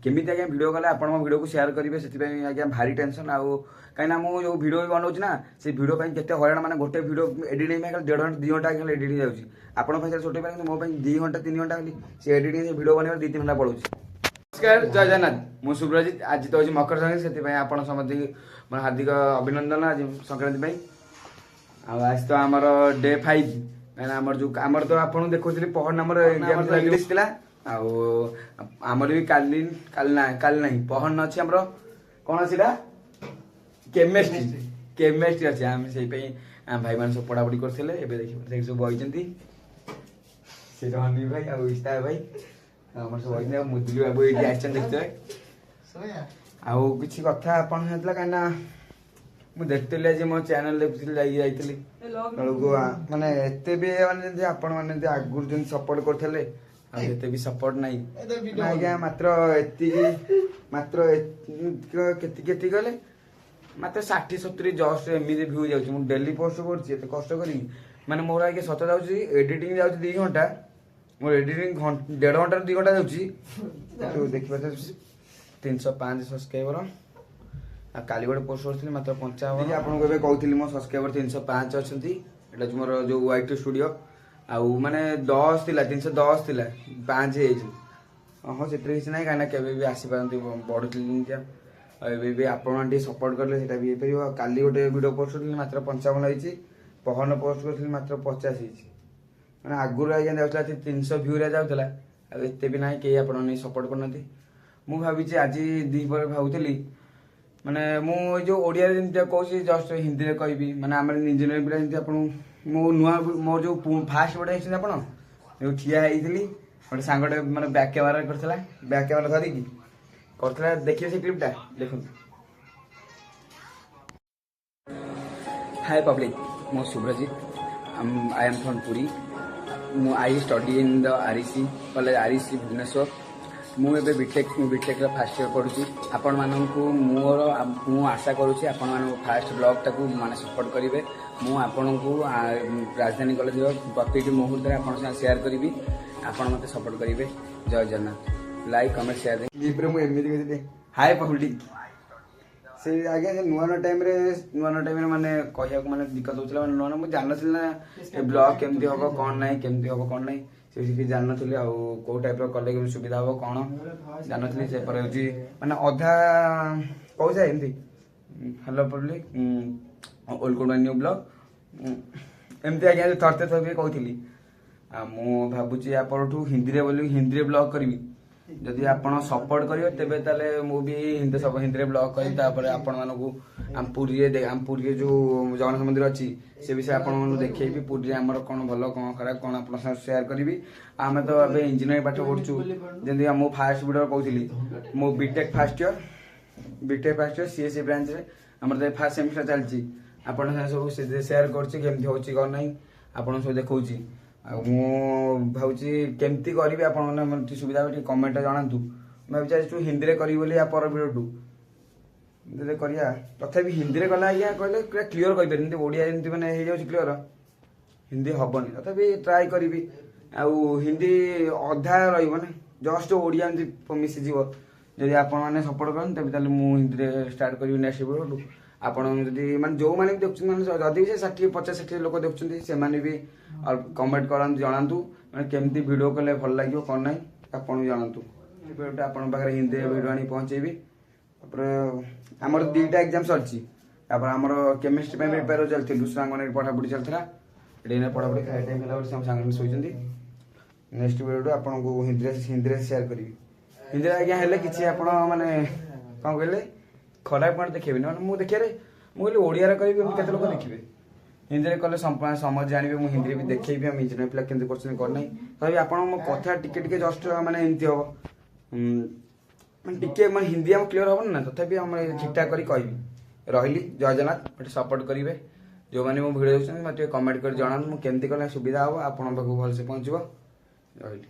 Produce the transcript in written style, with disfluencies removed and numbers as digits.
କେମିତି ଆଜ୍ଞା ଭିଡ଼ିଓ କଲେ ଆପଣ ମୋ ଭିଡ଼ିଓକୁ ସେୟାର କରିବେ, ସେଥିପାଇଁ ଆଜ୍ଞା ଭାରି ଟେନସନ୍। ଆଉ କାହିଁକିନା ମୁଁ ଯେଉଁ ଭିଡ଼ିଓ ବି ବନାଉଛି ନା, ସେ ଭିଡ଼ିଓ ପାଇଁ କେତେ ହଇରାଣ। ମାନେ ଗୋଟେ ଭିଡ଼ିଓ ଏଡ଼ିଟିଂ ପାଇଁ ଖାଲି 1.5 ଘଣ୍ଟା, 2 ଘଣ୍ଟା ଖାଲି ଏଡ଼ିଟିଂ ଯାଉଛି। ଆପଣଙ୍କ ପାଇଁ ଛୋଟ ପାଇଁ, କିନ୍ତୁ ମୋ ପାଇଁ 2 ଘଣ୍ଟା, 3 ଘଣ୍ଟା ଖାଲି ସେ ଏଡ଼ିଟିଂ, ସେ ଭିଡ଼ିଓ ବନେଇବା 2-3 ଘଣ୍ଟା ପଳଉଛି। ନମସ୍କାର, ଜୟ ଜଗନ୍ନାଥ। ମୁଁ ସୁବ୍ରଜିତ। ଆଜି ତ ହେଉଛି ମକର ସଂକ୍ରାନ୍ତି, ସେଥିପାଇଁ ଆପଣ ସମସ୍ତଙ୍କୁ ମୋର ହାର୍ଦ୍ଦିକ ଅଭିନନ୍ଦନ ଆଜି ସଂକ୍ରାନ୍ତି ପାଇଁ। ଆଉ ଆଜି ତ ଆମର ଡେ 5। କାହିଁକିନା ଆମର ଯୋଉ ଆମର ତ ଆପଣଙ୍କୁ ଦେଖାଉଥିଲି, ପହରଦିନ ଆମର ଏକ୍ଜାମ ଥିଲା, ଇଂଲିଶ ଥିଲା। ଆଉ ଆମର ବି କାଲି, କାଲି ନା, କାଲି ନାହିଁ, ପହରଦିନ ଅଛି ଆମର କ'ଣ ଅଛି ଏଟା, କେମିଷ୍ଟ୍ରି। କେମିଷ୍ଟ୍ରି ଅଛି। ଆମେ ସେଇ ପାଇଁ ଆମ ଭାଇମାନେ ସବୁ ପଢାପଢି କରୁଥିଲେ। ଏବେ ଦେଖିବ, ସେଇଠି ସବୁ ବଇଛନ୍ତି। ସେ ରନି ଭାଇ ଆଉ ଇସ୍ତା ଭାଇ ଆମର ସବୁ ବଇଛନ୍ତି। ଆଉ ମୁଦୁଲି ବାବୁ ଏଇଠି ଆସିଛନ୍ତି, ଦେଖିଥିବେ। ଆଉ କିଛି କଥା ଆପଣ ହେଇଥିଲା, କାହିଁକିନା ମୁଁ ଦେଖୁଥିଲି ଆଜି ମୋ ଚ୍ୟାନେଲ ଦେଖୁଥିଲି, ଯାଇକି ଯାଇଥିଲି ବେଳକୁ ମାନେ ଏତେ ବି ମାନେ ଯେମିତି ଆପଣ ମାନେ ଯେମିତି ଆଗରୁ ଯେମିତି ସପୋର୍ଟ କରୁଥିଲେ, ଆଉ ଏତେ ବି ସପୋର୍ଟ ନାହିଁ। ନା ଆଜ୍ଞା, ମାତ୍ର ଏତିକି, ମାତ୍ର କେତିକି କେତିକି କହିଲେ, ମାତ୍ର 60-70 ଜଷ୍ଟ ଏମିତି ଭ୍ୟୁ ଯାଉଛି। ମୁଁ ଡେଲି ପୋଷ୍ଟ କରୁଛି ଏତେ କଷ୍ଟ କରିକି। ମାନେ ମୋର ଆଜ୍ଞା ସତ ଯାଉଛି, ଏଡିଟିଂ ଯାଉଛି 2 ଘଣ୍ଟା। ମୋର ଏଡିଟିଂ 1.5 ଘଣ୍ଟାରୁ 2 ଘଣ୍ଟା ଯାଉଛି। ଦେଖିପାରୁଥିବେ, 305 ସବସ୍କ୍ରାଇବର। ଆଉ କାଲି ଗୋଟେ ପୋଷ୍ଟ କରିଥିଲି, ମାତ୍ର 55। ଆପଣଙ୍କୁ ଏବେ କହୁଥିଲି, ମୋ ସବସ୍କ୍ରାଇବର 305 ଅଛନ୍ତି। ଏଇଟା ହେଉଛି ମୋର ଯୋଉ ୱାଇଟି ଷ୍ଟୁଡିଓ। ଆଉ ମାନେ 10 ଥିଲା, 310 ଥିଲା, 5 ହେଇଯାଇଛି। ହଁ, ସେଥିରେ କିଛି ନାହିଁ, କାହିଁକିନା କେବେ ବି ଆସିପାରନ୍ତି, ବଢ଼ୁଥିଲି ଯେମିତିଆ। ଆଉ ଏବେ ବି ଆପଣମାନେ ଟିକେ ସପୋର୍ଟ କଲେ ସେଇଟା ବି ହେଇପାରିବ। ଆଉ କାଲି ଗୋଟେ ଭିଡ଼ିଓ ପୋଷ୍ଟ କରିଥିଲି, ମାତ୍ର 55 ହେଇଛି। ପହରଦିନ ପୋଷ୍ଟ କରିଥିଲି, ମାତ୍ର 50 ହେଇଛି। ମାନେ ଆଗରୁ ଆଜ୍ଞା ଯାଉଥିଲା 300 ଭ୍ୟୁରେ ଯାଉଥିଲା, ଆଉ ଏତେ ବି ନାହିଁ। କେହି ଆପଣମାନେ ସପୋର୍ଟ କରୁନାହାନ୍ତି। ମୁଁ ଭାବିଛି, ଆଜି ଦ୍ୱିପହରେ ଭାବୁଥିଲି, ମାନେ ମୁଁ ଏଇ ଯୋଉ ଓଡ଼ିଆରେ ଯେମିତି କହୁଛି, ଜଷ୍ଟ ହିନ୍ଦୀରେ କହିବି। ମାନେ ଆମର ଇଞ୍ଜିନିୟରିଂ ପିଲା ଯେମିତି, ଆପଣ ମୁଁ ନୂଆ ମୋର ଯୋଉ ଫାଷ୍ଟ ଗୋଟେ ହେଇଛନ୍ତି, ଆପଣ ଯୋଉ ଠିଆ ହେଇଥିଲି, ଗୋଟେ ସାଙ୍ଗଟେ ମାନେ ବ୍ୟାକ୍ କ୍ୟାମେରା କରିଥିଲା, ବ୍ୟାକ୍ କ୍ୟାମେରା ଧରିକି କରିଥିଲା। ଦେଖିବେ ସେ କ୍ଲିପ୍ଟା, ଦେଖନ୍ତୁ। ହାଏ ପବ୍ଲିକ୍, ମୁଁ Subrajit. I am from Puri. ମୁଁ I study in the REC college, REC Bhubaneswar. ମୁଁ ଏବେ ବିଟେକ୍ର ଫାର୍ଷ୍ଟ ଇୟର୍ ପଢ଼ୁଛି। ଆପଣମାନଙ୍କୁ ମୋର ମୁଁ ଆଶା କରୁଛି, ଆପଣମାନଙ୍କୁ ଫାଷ୍ଟ ବ୍ଲଗ୍ଟାକୁ ମାନେ ସପୋର୍ଟ କରିବେ। ମୁଁ ଆପଣଙ୍କୁ ରାଜଧାନୀ କଲେଜର ପ୍ରତିଟି ମୁହୂର୍ତ୍ତରେ ଆପଣଙ୍କ ସାଙ୍ଗେ ସେୟାର କରିବି। ଆପଣ ମୋତେ ସପୋର୍ଟ କରିବେ। Jai Jagannath. Like, comment, share. କ୍ଲିପ୍ରେ ମୁଁ ଏମିତି କହିଥିଲି, ହାଏ ପବ୍ଲିକ୍। ସେ ଆଜ୍ଞା ସେ ନୂଆ ନୂଆ ଟାଇମ୍ରେ, ନୂଆ ନୂଆ ଟାଇମ୍ରେ ମାନେ କହିବାକୁ ମାନେ ଦିକ୍କତ ହଉଥିଲା। ମାନେ ନୂଆ ନୂଆ ମୁଁ ଜାଣିନଥିଲି ନା, ଏ ବ୍ଲଗ୍ କେମିତି ହବ କ'ଣ ନାହିଁ, କେମିତି ହବ କ'ଣ ନାହିଁ, ସେ ବିଷୟରେ କିଛି ଜାଣିନଥିଲି। ଆଉ କୋଉ ଟାଇପ୍ର କଲେ କେମିତି ସୁବିଧା ହବ କ'ଣ ଜାଣିନଥିଲି। ସେପରେ ହେଉଛି ମାନେ ଅଧା କହୁଥାଏ ଏମିତି, "Hello public, welcome to new vlog", ଏମିତି ଆଜ୍ଞା ଥରତେ ଥର କହୁଥିଲି। ଆଉ ମୁଁ ଭାବୁଛି ୟା ପରଠୁ ହିନ୍ଦୀରେ ବୋଲି ହିନ୍ଦୀରେ ବ୍ଲଗ୍ କରିବି। ଯଦି ଆପଣ ସପୋର୍ଟ କରିବେ, ତେବେ ତାହେଲେ ମୁଁ ବି ହିନ୍ଦୀ ସବୁ ହିନ୍ଦୀରେ ବ୍ଲଗ୍ କରିବି। ତାପରେ ଆପଣମାନଙ୍କୁ ଆମ ପୁରୀରେ ଯୋଉ ଜଗନ୍ନାଥ ମନ୍ଦିର ଅଛି, ସେ ବିଷୟରେ ଆପଣମାନଙ୍କୁ ଦେଖେଇବି। ପୁରୀରେ ଆମର କ'ଣ ଭଲ, କ'ଣ ଖରାପ, କ'ଣ ଆପଣଙ୍କ ସାଙ୍ଗେ ସେୟାର କରିବି। ଆମେ ତ ଏବେ ଇଞ୍ଜିନିୟରିଂ ପାଠ ପଢୁଛୁ। ଯେମିତି ମୁଁ ଫାଷ୍ଟ ଭିଡ଼ିଓ କହୁଥିଲି, ମୁଁ BTech first year, BTech first year CSE ବ୍ରାଞ୍ଚରେ। ଆମର ତ ଫାଷ୍ଟ ସେମିଷ୍ଟର ଚାଲିଛି। ଆପଣଙ୍କ ସାଙ୍ଗେ ସବୁ ସେୟାର କରୁଛି, କେମିତି ହେଉଛି କ'ଣ ନାହିଁ ଆପଣଙ୍କୁ ସବୁ ଦେଖଉଛି। ଆଉ ମୁଁ ଭାବୁଛି କେମିତି କରିବି, ଆପଣମାନେ ମୋର ଟିକେ ସୁବିଧା ହେବ, ଟିକେ କମେଣ୍ଟରେ ଜଣାନ୍ତୁ। ମୁଁ ଭାବୁଛି ଆଜି ହିନ୍ଦୀରେ କରିବି ବୋଲି। ୟା ପର ଭିଡ଼ିଓଠୁ ହିନ୍ଦୀରେ କରିବା। ତଥାପି ହିନ୍ଦୀରେ କଲେ ଆଜ୍ଞା କହିଲେ ପୁରା କ୍ଲିଅର କହିପାରିବି। ଯେମିତି ଓଡ଼ିଆ ଯେମିତି ମାନେ ହେଇଯାଉଛି କ୍ଲିଅର, ହିନ୍ଦୀ ହବନି। ତଥାପି ଟ୍ରାଏ କରିବି। ଆଉ ହିନ୍ଦୀ ଅଧା ରହିବ ନା, ଜଷ୍ଟ ଓଡ଼ିଆ ଏମିତି ମିଶିଯିବ। ଯଦି ଆପଣମାନେ ସପୋର୍ଟ କରନ୍ତି, ତେବେ ତାହେଲେ ମୁଁ ହିନ୍ଦୀରେ ଷ୍ଟାର୍ଟ କରିବି ନେକ୍ସଟ ଭିଡ଼ିଓଠୁ। ଆପଣ ଯଦି ମାନେ ଯୋଉମାନେ ବି ଦେଖୁଛନ୍ତି, ମାନେ ଯଦି ବି ସେ 60, 50, 60 ଲୋକ ଦେଖୁଛନ୍ତି, ସେମାନେ ବି କମେଣ୍ଟ କରନ୍ତୁ, ଜଣାନ୍ତୁ ମାନେ କେମିତି ଭିଡ଼ିଓ କଲେ ଭଲ ଲାଗିବ କ'ଣ ନାହିଁ, ଆପଣ ବି ଜଣାନ୍ତୁ। ଭିଡ଼ିଓଟା ଆପଣଙ୍କ ପାଖରେ ହିନ୍ଦୀରେ ଭିଡ଼ିଓ ଆଣି ପହଞ୍ଚେଇବି। ତାପରେ ଆମର 2ଟା ଏକ୍ଜାମ ସରିଛି। ତାପରେ ଆମର କେମିଷ୍ଟ୍ରି ପାଇଁ ପ୍ରିପେୟାର ଚାଲିଥିଲୁ, ସାଙ୍ଗମାନେ ପଢ଼ାପଢ଼ି ଚାଲିଥିଲା। ଏଠି ଏଇନା ପଢ଼ାପଢ଼ି ଖାଇବା ଟାଇମ୍ ହେଲା ବୋଲି ସାଙ୍ଗମାନେ ଶୋଇଛନ୍ତି। ନେକ୍ସଟ ଭିଡ଼ିଓଠୁ ଆପଣଙ୍କୁ ହିନ୍ଦୀରେ ହିନ୍ଦୀରେ ସେୟାର କରିବି। ହିନ୍ଦୀରେ ଆଜ୍ଞା ହେଲେ କିଛି ଆପଣ ମାନେ କ'ଣ କହିଲେ, ଖରାପ କଣ ଦେଖେଇବେନି। ମାନେ ମୁଁ ଦେଖିବାରେ ମୁଁ କହିଲି ଓଡ଼ିଆରେ କରିବି, ଏମିତି କେତେ ଲୋକ ଦେଖିବେ? ହିନ୍ଦୀରେ କଲେ ସମସ୍ତେ ଜାଣିବେ। ମୁଁ ହିନ୍ଦୀରେ ବି ଦେଖେଇବି ଆମେ ଇଞ୍ଜିନିୟର ପିଲା କେମିତି କରୁଛନ୍ତି କ'ଣ ନାହିଁ। ତଥାପି ଆପଣ ମୋ କଥା ଟିକେ ଟିକେ ଜଷ୍ଟ ମାନେ ଏମିତି ହବ, ମାନେ ଟିକେ ମାନେ ହିନ୍ଦୀ ଆମ କ୍ଲିୟର ହବନି ନା, ତଥାପି ଆମେ ଠିକଠାକ କରି କହିବି। ରହିଲି, ଜୟ ଜଗନ୍ନାଥ। ଗୋଟେ ସପୋର୍ଟ କରିବେ। ଯେଉଁମାନେ ମୋ ଭିଡ଼ିଓ ଦେଖୁଛନ୍ତି, ମୋତେ ଟିକେ କମେଣ୍ଟ କରି ଜଣାନ୍ତୁ ମୁଁ କେମିତି କଲେ ସୁବିଧା ହବ, ଆପଣଙ୍କ ପାଖକୁ ଭଲସେ ପହଞ୍ଚିବ। ରହିଲି।